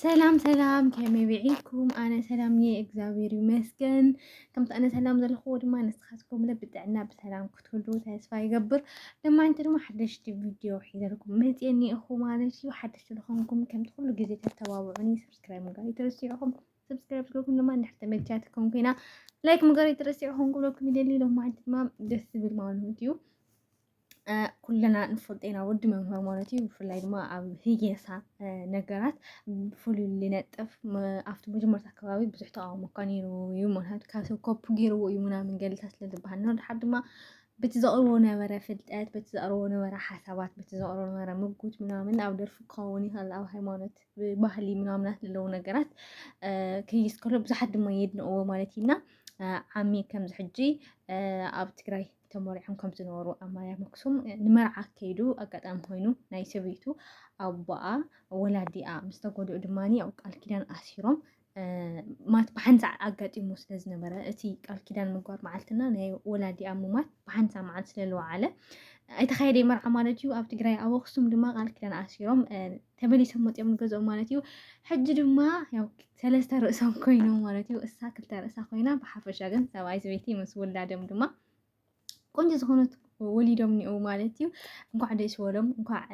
ሰላም ሰላም፣ ከመይ ውዒልኩም? ኣነ ሰላም እየ፣ እግዚኣብሔር ይመስገን። ከምቲ ኣነ ሰላም ዘለኹዎ ድማ ንስኻትኩም እውን ብጥዕና ብሰላም ክትህልዉ ተስፋ ይገብር። ሎማዓንቲ ድማ ሓደሽቲ ቪድዮ ሒዘልኩም መፅየ እኒኤኹ ማለት እዩ። ሓደሽቲ ዝኾንኩም ከምቲ ኩሉ ግዜ ተተባብዑኒ ሰብስክራይብ ምግባር ኣይትረስዑ ኢኹም። ሰብስክራይብ ዝገበርኩም ድማ እንድሕር ተመቻትኩም ኮይና ላይክ ምግባር ኣይትረስዑ ኢኹም ክብለኩም ይደሊ። ሎማዓንቲ ድማ ደስ ዝብል ማለት እዩ። ኩልና ንፈልጦ ኢና፣ ወዲ መምህር ማለት እዩ። ብፍላይ ድማ ኣብ ህየሳ ነገራት ብፍሉይ ዝነጥፍ፣ ኣብቲ መጀመርታ ከባቢ ብዙሕ ተቃውሞ እኳ ነይሩ እዩ። ምክንያቱ ካብ ሰብ ኮፒ ገይርዎ እዩ ምናምን ገለታት ስለ ዝበሃል፣ ንድሓር ድማ በቲ ዘቕርቦ ነበረ ፍልጠት፣ በቲ ዘቕርቦ ነበረ ሓሳባት፣ በቲ ዘቕርቦ ነበረ ምጉት ምናምን ኣብ ደርፊ ክኸውን ይኽእል፣ ኣብ ሃይማኖት፣ ባህሊ ምናምናት ዘለዉ ነገራት ክይስ ከሎ ብዙሓት ድማ የድንቕዎ ማለት እዩ። እና ዓሚ ከምዚ ሕጂ ኣብ ትግራይ ተመሪዖም ከም ዝነበሩ ኣብ ማርያም ኣክሱም ንመርዓ ከይዱ ኣጋጣሚ ኮይኑ ናይ ሰበይቱ ኣቦኣ ወላዲኣ ምስ ተጎድኡ ድማ ያው ቃል ኪዳን ኣሲሮም ማለት ብሓንሳዕ ኣጋጢሙ ስለ ዝነበረ እቲ ቃል ኪዳን ምግባር መዓልትና ናይ ወላዲኣ ምማት ብሓንሳዕ መዓልቲ ስለ ዝወዓለ ኣይተኻየደ መርዓ ማለት እዩ። ኣብ ትግራይ ኣብ ኣክሱም ድማ ቃል ኪዳን ኣሲሮም ተመሊሶም መፂኦም ንገዝኦም ማለት እዩ። ሕጂ ድማ ያው ሰለስተ ርእሶም ኮይኖም ማለት እዩ። እሳ ክልተ ርእሳ ኮይና ብሓፈሻ ግን ሰብኣይ ሰበይቲ ምስ ውላዶም ድማ ቆንጆ ዝኾነት ወሊዶም እኒኦ ማለት እዩ። እንኳዕ ደስ በሎም፣ እንኳዕ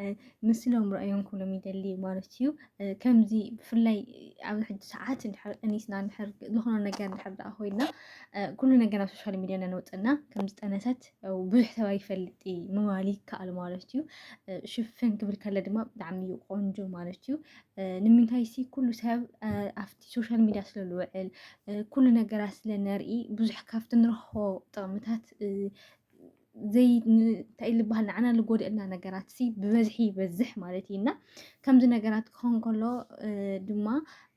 ምስሎም ረእዮም ክብሎም ይደሊ ማለት እዩ። ከምዚ ብፍላይ ኣብዚ ሕጂ ሰዓት እንድሕር ጠኒስና እንድሕር ዝኾነ ነገር እንድሕር ደኣ ኮይና ኩሉ ነገር ኣብ ሶሻል ሚድያ እናነውፅና ከም ዝጠነሰት ብዙሕ ሰብ ኣይፈልጥ ምባል ይከኣል ማለት እዩ። ሽፍን ክብል ከለ ድማ ብጣዕሚ እዩ ቆንጆ ማለት እዩ። ንምንታይ ሲ ኩሉ ሰብ ኣብቲ ሶሻል ሚድያ ስለ ዝውዕል ኩሉ ነገራት ስለ ነርኢ ብዙሕ ካብቲ ንረኽቦ ጥቕምታት ዘይ እንታይ ዝበሃል ንዓና ዝጎድእና ነገራት ሲ ብበዝሒ ይበዝሕ ማለት እዩ። እና ከምዚ ነገራት ክኸውን ከሎ ድማ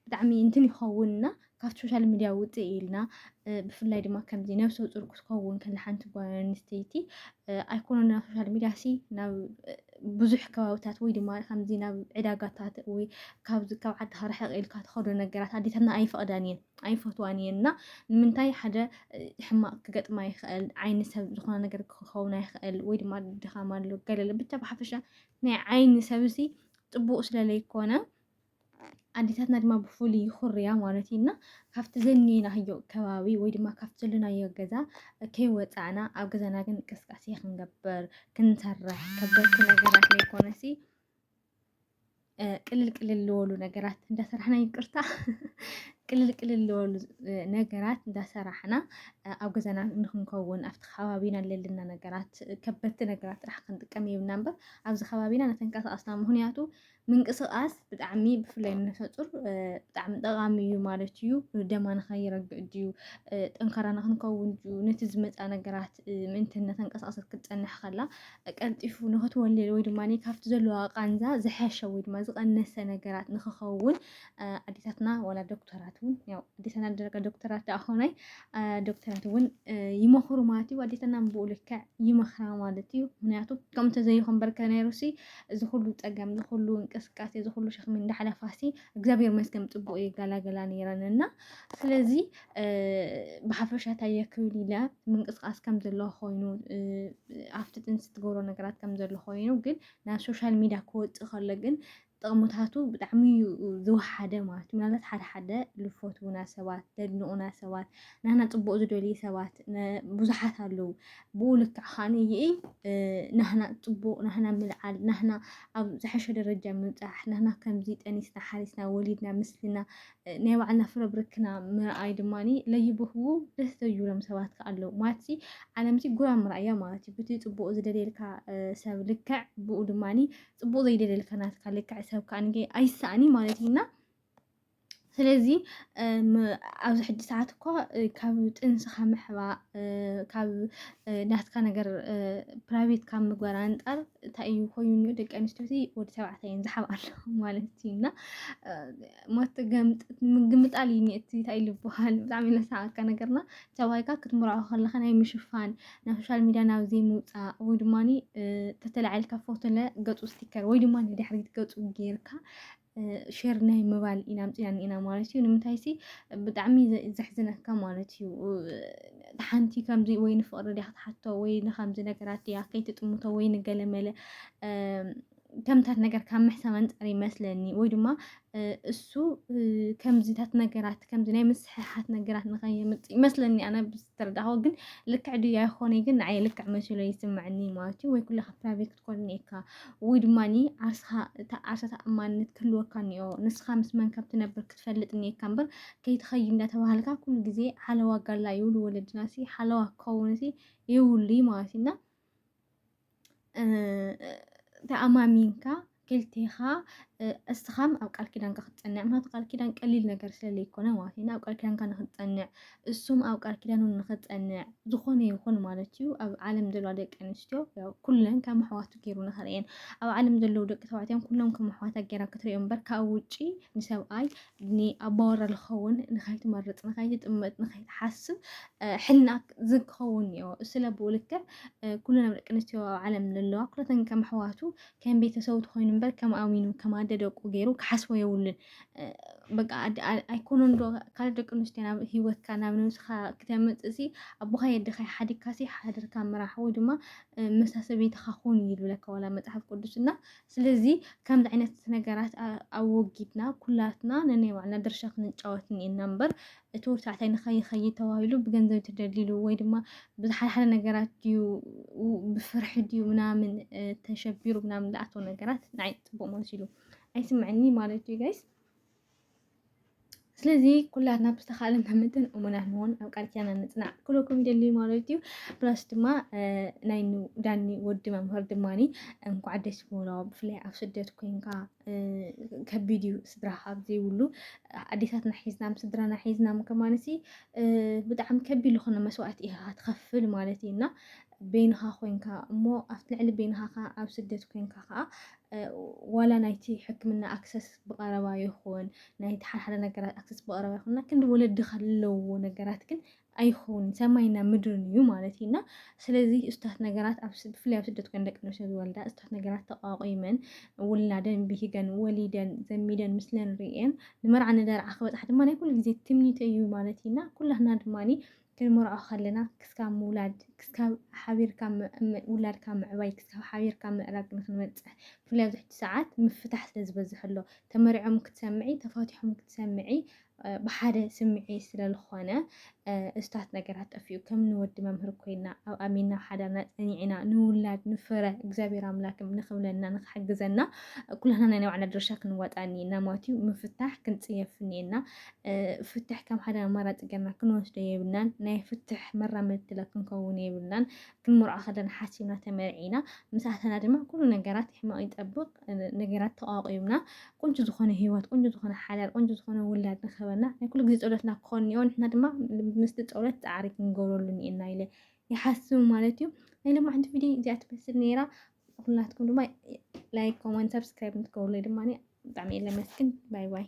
ብጣዕሚ እንትን ይኸውን እና ካብቲ ሶሻል ሚድያ ውፅእ ኢልና ብፍላይ ድማ ከምዚ ነብሰ ፁር ክትከውን ከላ ሓንቲ ጓል ኣንስተይቲ ኣይኮነን ናብ ሶሻል ሚድያ ሲ ናብ ብዙሕ ከባብታት ወይ ድማ ከምዚ ናብ ዕዳጋታት ወይ ካብዚ ካብ ዓድኻ ርሕቕ ኢልካ ትኸዶ ነገራት ኣዴታትና ኣይፈቕዳን እየን ኣይፈትዋን እየን። እና ንምንታይ ሓደ ሕማቕ ክገጥማ ይኽእል፣ ዓይኒ ሰብ ዝኾነ ነገር ክኸውን ይኽእል ወይ ድማ ድኻም ኣሎ ገለለ ብቻ ብሓፈሻ ናይ ዓይኒ ሰብ ሲ ፅቡቕ ስለ ዘይኮነ ኣዴታትና ድማ ብፍሉይ ይኹርያ ማለት እዩ። እና ካብቲ ዘኒናዮ ከባቢ ወይ ድማ ካብቲ ዘለናዮ ገዛ ከይወፃእና ኣብ ገዛና ግን እንቅስቃሴ ክንገብር ክንሰርሕ ከበድቲ ነገራት ዘይኮነሲ ቅልል ቅልል ዝበሉ ነገራት እንዳሰራሕና ይቅርታ ቅልል ቅልል ዝበሉ ነገራት እንዳሰራሕና ኣብ ገዛና ንክንከውን ኣብቲ ከባቢና ለልና ነገራት ከበድቲ ነገራት ጥራሕ ክንጥቀም የብልና እምበር ኣብዚ ከባቢና ነተንቀሳቀስና ምክንያቱ ምንቅስቃስ ብጣዕሚ ብፍላይ ንነብሰ ፁር ብጣዕሚ ጠቃሚ እዩ ማለት እዩ። ደማ ንከይረግእ ድዩ ጠንካራ ንክንከውን ድዩ ነቲ ዝመፃ ነገራት ምእንቲ ነተንቀሳቀሰት ክትፀንሕ ከላ ቀልጢፉ ንክትወልድ ወይ ድማ ካብቲ ዘለዋ ቃንዛ ዝሐሸ ወይ ድማ ዝቀነሰ ነገራት ንክኸውን ኣዴታትና ዋላ ዶክተራት እውን ያው ኣዴታትና ደረጋ ዶክተራት ደኣ ኾናይ ዶክተራት እውን ይመኽሩ ማለት እዩ። ኣዴታትና ብኡ ልክዕ ይመኽራ ማለት እዩ። ምክንያቱ ከምኡ እንተዘይኹም በርከ ነይሩ ሲ እዚ ኩሉ ፀገም እዚ ኩሉ እንቅስቃሴ እዚ ኩሉ ሸክሚ እንዳሓለፋ ሲ እግዚኣብሔር መስገን ፅቡቅ ይገላገላ ነይረን እና ስለዚ ብሓፈሻ እንታይ እየ ክብል ኢለ ምንቅስቃስ ከም ዘሎ ኮይኑ ኣብቲ ጥንሲ ትገብሮ ነገራት ከም ዘሎ ኮይኑ ግን ናብ ሶሻል ሚድያ ክወፅእ ከሎ ግን ጥቕምታቱ ብጣዕሚ እዩ ዝወሓደ ማለት እዩ። ምናልባት ሓደ ሓደ ዝፈትዉና ሰባት ዘድንቑና ሰባት ናህና ፅቡቕ ዝደልዩ ሰባት ብዙሓት ኣለዉ። ብኡ ልክዕ ከዓ ይኢ ናህና ፅቡቕ ናህና ምልዓል ናህና ኣብ ዝሐሸ ደረጃ ምብፃሕ ናህና ከምዚ ጠኒስና ሓሪስና ወሊድና ምስልና ናይ ባዕልና ፍረብርክና ምርኣይ ድማ ለይብህዉ ደስ ዘይብሎም ሰባት ከዓ ኣለዉ ማለት ሲ ዓለም ሲ ጉራ ምርኣያ ማለት እዩ። ብቲ ፅቡቕ ዝደልየልካ ሰብ ልክዕ ብኡ ድማ ፅቡቕ ዘይደልየልካ ናትካ ልክዕ ሰብ ከዓ ንገ ኣይሰኣኒ ማለት እዩ እና ስለዚ ኣብዚ ሕጂ ሰዓት እኳ ካብ ጥንስኻ ምሕባእ ካብ ናትካ ነገር ፕራይቬት ካብ ምግባር ኣንፃር እንታይ እዩ ኮይኑ እኒኦ ደቂ ኣንስትዮ ሲ ወዲ ተባዕታይ እየን ዝሓብኣሉ ማለት እዩ እና ሞት ገምጥ ምግምጣል እዩ እቲ እንታይ ዝበሃል ብጣዕሚ ለሳዓካ ነገርና ሰብኣይካ ክትምርዖ ከለኻ ናይ ምሽፋን ናብ ሶሻል ሚድያ ናብ ዘይምውፃእ ወይ ድማ ተተላዒልካ ፎቶለ ገፁ ስቲከር ወይ ድማ ንድሕሪት ገፁ ጌርካ ሸር ናይ ምባል ኢና ምፅና ኢና ማለት እዩ። ንምንታይ ሲ ብጣዕሚ ዘሕዝነካ ማለት እዩ። ሓንቲ ከምዚ ወይ ንፍቅሪ ድያ ክትሓቶ ወይ ንከምዚ ነገራት ድያ ከይትጥምቶ ወይ ንገለመለ ከምታት ነገር ካብ ምሕሳብ ኣንጻር ይመስለኒ፣ ወይ ድማ እሱ ከምዚታት ነገራት፣ ከምዚ ናይ ምስሕሓት ነገራት ንኸየምጽእ ይመስለኒ፣ ኣነ ብዝተረዳእኹ። ግን ልክዕ ድዩ ኣይኾነ ግን ንዓይ ልክዕ መሲሉ ይስምዐኒ ማለት እዩ። ወይ ኩለኻ ፕራይቬት ክትኮን እኒኤካ፣ ወይ ድማ ዓርስኻ፣ ዓርሰ ተኣማንነት ክህልወካ እኒኦ። ንስኻ ምስ መን ከም ትነብር ክትፈልጥ እኒኤካ እምበር፣ ከይትኸይ እንዳተባሃልካ ኩሉ ግዜ ሓለዋ ጋላ ይብሉ ወለድና ሲ ሓለዋ ክኸውን ሲ ይብሉ ማለት እና ተኣማሚንካ ክልቴኻ እስኻም ኣብ ቃል ኪዳንካ ክትጸንዕ፣ ምክንያቱ ቃል ኪዳን ቀሊል ነገር ስለለይኮነ ማለት እዩ። ኣብ ቃል ኪዳንካ ንክትጸንዕ፣ እሱም ኣብ ቃል ኪዳኑ ንክትጸንዕ፣ ዝኾነ ይኹን ማለት እዩ። ኣብ ዓለም ዘለዋ ደቂ ኣንስትዮ ኩለን ከም ኣሕዋቱ ገይሩ ንክርእየን፣ ኣብ ዓለም ዘለዉ ደቂ ተባዕትዮም ኩሎም ከም ኣሕዋታ ገይራ ክትርእዮም እምበር፣ ካብ ውጪ ንሰብኣይ ንኣባወራ ዝኸውን ንኸይትመርጽ፣ ንኸይትጥምት፣ ንኸይትሓስብ ሕልና ዝክኸውን እዮ። ስለ ብኡ ልክዕ ኩለን ኣብ ደቂ ኣንስትዮ ኣብ ዓለም ዘለዋ ኩለተን ከም ኣሕዋቱ ከም ቤተሰቡ ትኾይኑ እምበር ከም ኣሚኑ ከም ኣደ ደቁ ገይሩ ክሓስቦ የብሉን። በቃ ኣይኮነን ዶ ካልእ ደቂ ኣንስትዮ ናብ ህይወትካ ናብ ነብስኻ ክተምጽእ ሲ ኣቦኻ የድኻ ሓዲግካ ሲ ሓድርካ ምራሕ ወይ ድማ ምሳ ሰበይትኻ ኩን እዩ ዝብለካ ዋላ መጽሓፍ ቅዱስ እና ስለዚ ከምዚ ዓይነት ነገራት ኣወጊድና ኩላትና ነናይ ባዕልና ድርሻ ክንጫወት እኒኤና እምበር እቲ ወዲ ተባዕታይ ንኸይኸይድ ተባሂሉ ብገንዘብ ተደሊሉ ወይ ድማ ብዝሓደ ሓደ ነገራት ድዩ ብፍርሒ ድዩ ምናምን ተሸቢሩ ምናምን ዝኣተወ ነገራት ንዓይ ፅቡቅ መሲሉ ኣይስምዐኒ ማለት እዩ ጋይስ። ስለዚ ኩላትና ብዝተኻእለና መጠን እሙናት ንኹን ኣብ ቃል ኪዳና ንፅናዕ ክብለኩም ይደሊ ማለት እዩ። ፕላስ ድማ ናይ ዳኒ ወዲ መምህር ድማኒ እንኳዕ ደስ ይበሎ። ብፍላይ ኣብ ስደት ኮይንካ ከቢድ እዩ ስድራኻ ኣብ ዘይብሉ ኣዴታትና ሒዝና ምስ ስድራና ሒዝና ከማንሲ ብጣዕሚ ከቢድ ዝኾነ መስዋእቲ ኢኻ ትኸፍል ማለት እዩ እና በይንኻ ኮይንካ እሞ ኣብቲ ልዕሊ በይንኻ ከዓ ኣብ ስደት ኮይንካ ከዓ ዋላ ናይቲ ሕክምና ኣክሰስ ብቐረባ ይኹን ናይቲ ሓደ ሓደ ነገራት ኣክሰስ ብቐረባ ይኹን እና ክንዲ ወለድኻ ዘለዎ ነገራት ግን ኣይኸውን ሰማይና ምድርን እዩ ማለት እዩ እና ስለዚ እስታት ነገራት ብፍላይ ኣብ ስደት ኮይን ደቂ ኣንስትዮ ዝወልዳ እስታት ነገራት ተቋቂመን ውላደን ብሂገን ወሊደን ዘሚደን ምስለን ርእየን ንመርዓ ንደርዓ ክበፅሓ ድማ ናይ ኩሉ ግዜ ትምኒተ እዩ ማለት እዩ እና ኩላህና ድማ ክንመርዖ ከለና ክስካብ ምውላድ ክስካብ ሓቢርካ ውላድካ ምዕባይ ክስካብ ሓቢርካ ምዕራግ ንክንበፅሕ ብፍላይ ኣብዚ ሕጂ ሰዓት ምፍታሕ ስለ ዝበዝሕ ኣሎ ተመሪዖም ክትሰምዒ ተፋቲሖም ክትሰምዒ ብሓደ ስምዒ ስለዝኾነ እስታት ነገራት ጠፊኡ ከም ንወዲ መምህር ኮይና ኣብ ኣሚንና ሓዳርና ፀኒዕና ንውላድ ንፍረ እግዚኣብሔር ኣምላክ ንክብለና ንክሕግዘና ኩላህና ናይ ባዕልና ድርሻ ክንዋፃ እኒኤና ማለት እዩ። ምፍታሕ ክንፅየፍ እኒኤና። ፍትሕ ከም ሓደ ኣማራፂ ገርና ክንወስዶ የብልናን። ናይ ፍትሕ መራመድትለ ክንከውን የብልናን። ክንምርዖ ከለና ሓሲብና ተመርዒና ምስ ኣተና ድማ ኩሉ ነገራት ሕማቕ ይጠብቕ። ነገራት ተቋቂምና ቁንጆ ዝኾነ ህይወት ቁንጆ ዝኾነ ሓዳር ቁንጆ ዝኾነ ውላድ ንክህበና ናይ ኩሉ ግዜ ጸሎትና ክኾን እኒኦ። ንሕና ድማ ምስቲ ጸሎት ጻዕሪ ክንገብረሉ እኒኤና ኢለ ይሓስብ ማለት እዩ። ናይ ሎማዓንቲ ቪድዮ እዚኣ ትመስል ነይራ። ኩላትኩም ድማ ላይክ ኮመንት ሳብስክራይብ ንክገብሩለይ ድማ ብጣዕሚ እየ ለመስግን። ባይ ባይ።